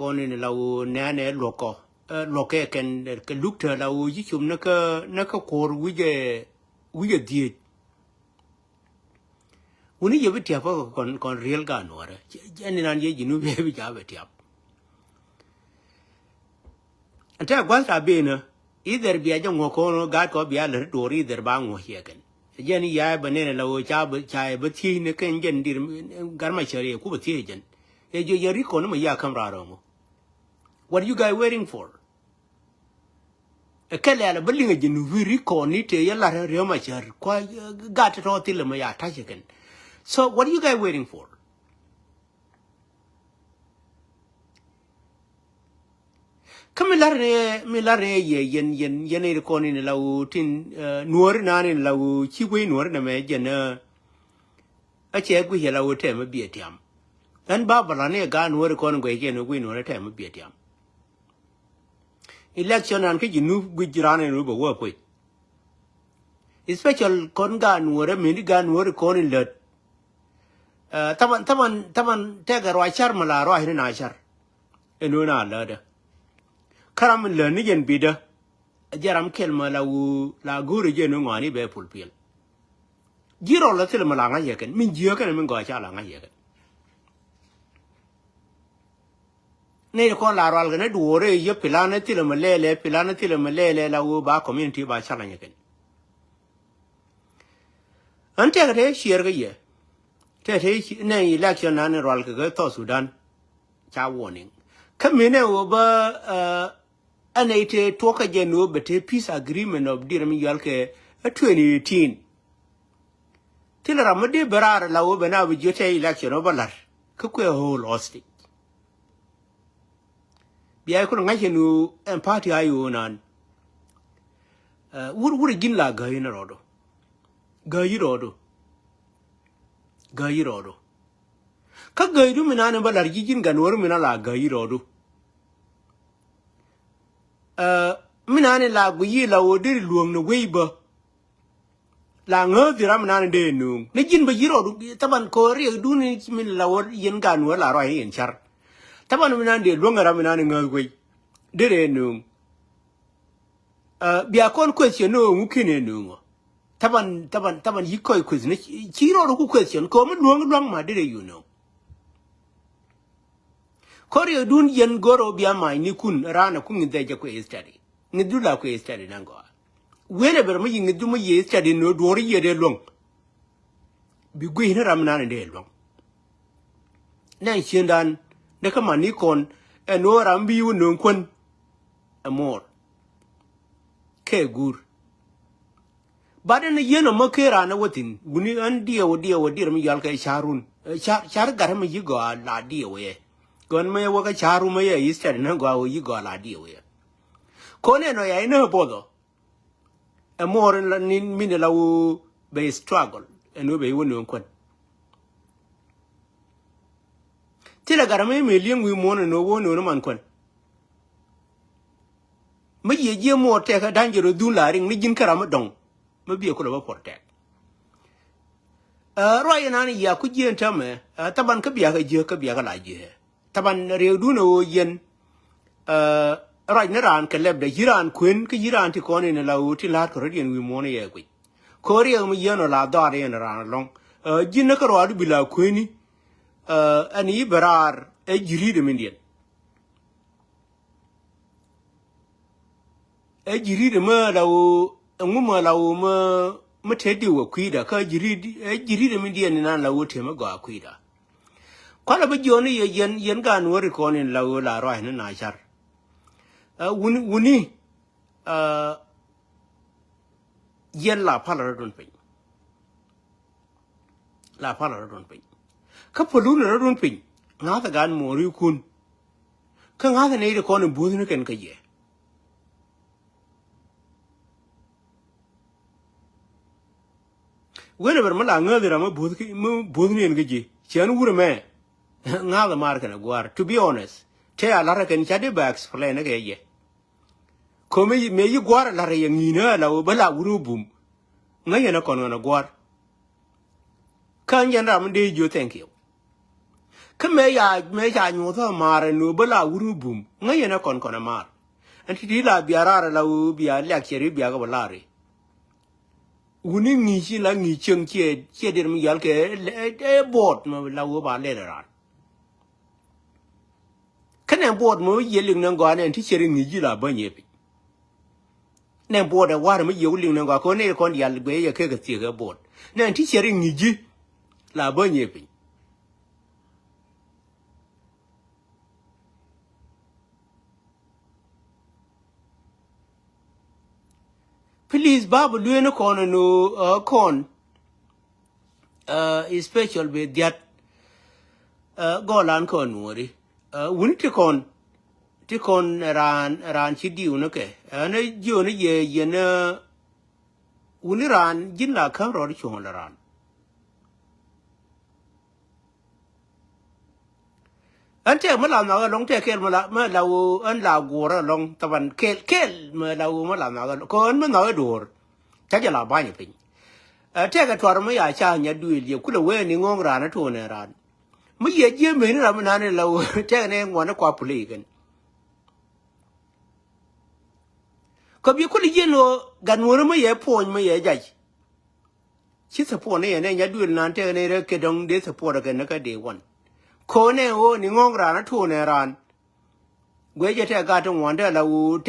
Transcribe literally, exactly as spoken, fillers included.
Kɔn in la ɣöö nɛɛnɛ luɔkɔ, ɛ, luɔkɛ kɛn kɛ luk te la ɣöö ji̱ cum ni kä, ni kä kuɔr wi̱cɛ, wi̱cɛ dhieec. Wuni yɛ bi tiap kä kɔn, kɔn riel gaat Nuɔrɛ. Jɛ ni nan yɛ ji̱ nu bɛ bi ca bɛ tiap. Ɛn tɛ gua̱th ta benä, either bia jɛ ŋuɔ̱k kɔn ɣöö gaat kɔ bia lät duɔɔr, either ba ŋuɔ̱k ciɛ kɛn. Jɛn ya bɛ nɛn la ɣöö ca bɛ, ca bɛ thiec ni kɛn jɛn dir, gar ma cɛ riɛ ku bɛ thiec jɛn. Yɛ jiɔ yɛ ri kɔn ma ya käm raar ɣöö ŋu. What are you guys waiting for? Ɛ kɛ lɛl ɛ bä liŋ ɛ ji̱ nu wi̱i̱ ri kɔn ni tëë yɛ lar ɛ riäm a cär kua, ɛ, gat tɔ̱ thilɛ mɛ ya ta̱c ɛ kɛn. So what are you guys waiting for? Kä mi lar ni, mi lar ni yɛ yɛn, yɛn, yɛn ɛ ri kɔn in la ɣöö tin, ɛ, Nuɔ̱ɔ̱ri naan in la ɣöö ci guiy Nuɔ̱ɔ̱ri nɛ mɛ jɛn, ɛ, a cɛ guiy yɛ la ɣöö tɛmɛ biɛ tiam. Ɛn ba bä la ni ɛ gaat Nuɔ̱ɔ̱ri kɔn guiy kɛn ɣöö guiy Nuɔ̱ɔ̱ri tɛmɛ biɛ tiam. Election an kä ji̱ nu guic ran in wä bɛ wä puc. Especial kɔn gaat Nuɔ̱ɔ̱rɛ meni gaat Nuɔ̱ɔ̱rɛ kɔn in lät. Ɛ, thaman, thaman, thaman tɛkɛ ruac car mi la ruac ni na car. Ɛn wä na lätdä. Kä ram in lät ni jɛn bitdä. Jɛ ram kɛl mi la wu la go̱o̱rɛ jɛ ni ŋɔani bɛ pul piɛl. Ji̱ rɔl la thil mi la ŋa̱c yɛ kɛn. Min ji̱ kɛn min gɔaa ca la ŋa̱c yɛ kɛn. Nɛy ti kɔn la rual kɛ ni duɔɔri yɛ pilan ni thilɛ mi lɛlɛ, pilan ni thilɛ mi lɛlɛ la wee ba community ba challenge kɛn. Ɣän tɛk te ciɛɛr kä yɛ. Tɛk te ci nɛ election nan ni rual kɛ kɛ South Sudan. Ca warning. Kä mi nɛ wee bä, ɛ, ɛ nɛy te tuɔk kɛ jɛ ni wee bɛ te peace agreement of dir mi yual kɛ ɛ twenty eighteen. Thilɛ ram mi dee bɛ raar la wee bɛ na bi jiö tɛ election wee bä la̱r. Kä kuɛ hold hostage. Bia kulɛ ŋa̱c ɛn ɣöö ɛn party a ɣöö nan. Ɛ, wur, wur ji̱n la gäyi ni rɔɔdu. Gäyi rɔɔdu. Gäyi rɔɔdu. Kä gäydu mi nan in bä la̱r ji̱ ji̱n gan wär mi nan la gäyi rɔɔdu. Ɛ, mi nan in la guiyi la ɣöö deri luäŋ ni wei bä. La ŋääth di ram nan dee nuŋ. Ni ji̱n bä ji̱ rɔɔdu, thaban kɔ riɛkdun min la wä yɛn gan wä la rɔy yɛn car. Thaban min nan dee luäŋ ram min nan ŋääth wei. Dee dee nuŋ. Ɛ, bia kɔn question ni ɣöö ŋu ken ɛ nuŋ ɔ. Thaban, thaban, thaban yi kɔc question ni ci, ci rɔɔdu ku question kɔ mi luäŋ luäŋ ma dee dee you know. Kɔ riɛkdun yɛn gör ɔ bia mac ni kun raan ɛ ku ŋi̱th dhɛ jɛ kuɛ study. Ŋi̱thdu la kuɛ study nan gɔaa. Wen ɛ bɛr mi yi ŋi̱thdu mi yi study ni duɔ̱ɔ̱r yiëë dee luäŋ. Bi guic ni ram nan dee luäŋ. Nɛn ciëndan dee kä man ni kɔn ɛn ɣöö ram bi wä nööŋ kuän. Ɛ muɔɔr. Kɛ guur. Bat ɛn ɛ yien ɔ mä ker raan ɛ wä thi̱n wuni ɣän diɛw diɛw ɛ diɛr mi yual kɛ ca̱run. Ɛ, ca̱r, ca̱r gat mi yi gɔaa la diɛw yɛ. Gɔn mi yɛ wä kä ca̱run mi yɛ yi study ni gɔaa wä yi gɔaa la diɛw yɛ. Kɔn ɛn ɔ ya inä both ɔ. Ɛ muɔɔr in la nin min la wä bɛ struggle ɛn wä bɛ wä nööŋ kuän. Thilɛ gat mi mi li̱eŋ wi̱i̱ muɔ̱ɔ̱n ɛn wä wä nööŋ man kuän. Mi jiɛ jiɛ muɔɔr tɛk ɛ da̱ny jɛ rɔ dhun la riŋ ni ji̱n kä ram mi dɔ̱ŋ. Mi biɛ kulɛ bä protect. Ɛ, ruac inan ya ku jieen täämɛ, ɛ, thaban kä biakä jiek kä biakä la jiek. Thaban riɛkdun ɛ ɣöö yɛn, ɛ, ruac ni raan kɛ lɛpdɛ, yi raan kuën kä yi raan ti kɔn in la ɣöö ti la̱a̱t kɛ rɔ̱diɛn wi̱i̱ muɔ̱ɔ̱n yɛ kui̱. Kɛ ɣöö riɛk mi yɛn ɔ la dhɔaar yɛn raan ɛlɔ̱ŋ. Ɛ, ji̱n ni kä ruaadu bi la kuëni, ɛ, ɛn yi bɛ raar ɛ ji̱ ri̱t ɛ mindiɛn. Ɛ ji̱ ri̱t ɛmɛ la ɣöö ɛŋu mɛ la ɣöö mɛ, mɛ te diw ɛ kui̱da kä ji̱ ri̱t, ɛ ji̱ ri̱t ɛmɛ diɛn inan la ɣöö te mɛ gɔaa kui̱da. Kualɛ bä jiɔni yɛ yɛn, yɛn gaan wä ri kɔn in la ɣöö la ruac ni na car. Ɛ wuni, wuni, ɛ, yɛn la pal rɔ̱dun piny. La pal rɔ̱dun piny. Kä pälun rɔ̱dun piny. Ŋa̱thɛ gan muɔrikun. Kä ŋa̱thɛ nɛy ti kɔn in buɔ̱thni kɛn kä yɛ. Wen ɛ bɛr mi la ŋäthi ram mi buɔ̱th ki, mi buɔ̱thni ɛn kä ji̱. Ciɛn wur ɛmɛ. Ŋa̱thɛ mar kɛn ɛ gua̱a̱r. To be honest. Tɛ a la̱rä kɛn ca di bɛ explain kɛ yɛ. Ko̱mi mëë yi gua̱a̱r la̱rä yɛ ŋi̱i̱n ɛ la wä bä la wur wä bum. Ŋäc yɛn ɛ kɔn ɣän ɛ gua̱a̱r. Kä nyɛn ram mi dee jiö thank you. Kä mëë ca, mëë ca nyuɔ̱th ɛ maar ɛn ɣöö bä la wur mi bum. Ŋäc yɛn ɛ kɔn kɔn ɛ maar. Ɛn ti̱ti̱ la bia raar ɛ la ɣöö bia liak ciɛ ri bia kɛ bä laar i̱. Wuni ŋi̱i̱c ci la ŋi̱i̱c cieŋ ciɛ, ciɛ dier mi yal kɛ ɛ, ɛ, ɛ buɔt mɛ la ɣöö ba lɛl ɛ raan. Kä nɛ buɔt mɛ wä yiëë liŋ nɛ gɔaa nɛ ti ciɛ ri ŋi̱i̱c ji̱ la bä nyɛ piny. Nɛ buɔt ɛ war mi yiëë wä liŋ nɛ gɔaa kɛ wä nɛ kɔn dial guɛ yɛ kek ɛ thiek ɛ buɔt. Nɛ ti ciɛ ri ŋi̱i̱c ji̱ la bä nyɛ piny. Please, ba bi lueeni kɔn ɛn ɣöö, ɛ, kɔn, ɛ, especial bɛ dhiat, ɛ, gɔlan kɔn nuɔri. Ɛ, wuni ti kɔn, ti kɔn raan, raan ci diw ni kɛ. Ɛ, ni jiö ni yɛ, yɛ ni, wuni raan, ji̱n la käm rɔɔd cuɔ̱ŋ la raan. Ɛn tɛk mi la nhɔk ɛlɔ̱ŋ tɛk kɛl mi la, mi la ɣöö ɛn la guɔ̱ɔ̱r ɛlɔ̱ŋ thaban kɛl, kɛl mi la ɣöö mi la nhɔk ɛlɔ̱ŋ. Kɛ ɣän mi nhɔk ɛ duɔ̱ɔ̱r. Ca jɛ la ba̱ny ɛ piny. Ɛ tɛk ɛ tuar mi ya ca nya duëël yɛ kulɛ wee ni ŋɔ̱ɔ̱ŋ raan ɛ to̱o̱n ɛ raan. Mi yɛ jiɛ meni ram mi nani la ɣöö tɛk ni ŋuɔ̱n ɛ kua puli kɛn. Kɛ bi kulɛ jiɛn ɣöö gat ŋuɔ̱n mi yɛ puɔ̱ny mi yɛ jac. Ci support ni yɛn ɛ nya duël nan tɛk ni rɛ kɛ dɔ̱ŋ dee support kɛ ni kä day one. Kɔn ɛ ɣöö ni ŋɔ̱ŋ raan a tuɔɔn ɛ raan. Guɛ jɛ tɛk gat ti ŋuan tɛk la ɣöö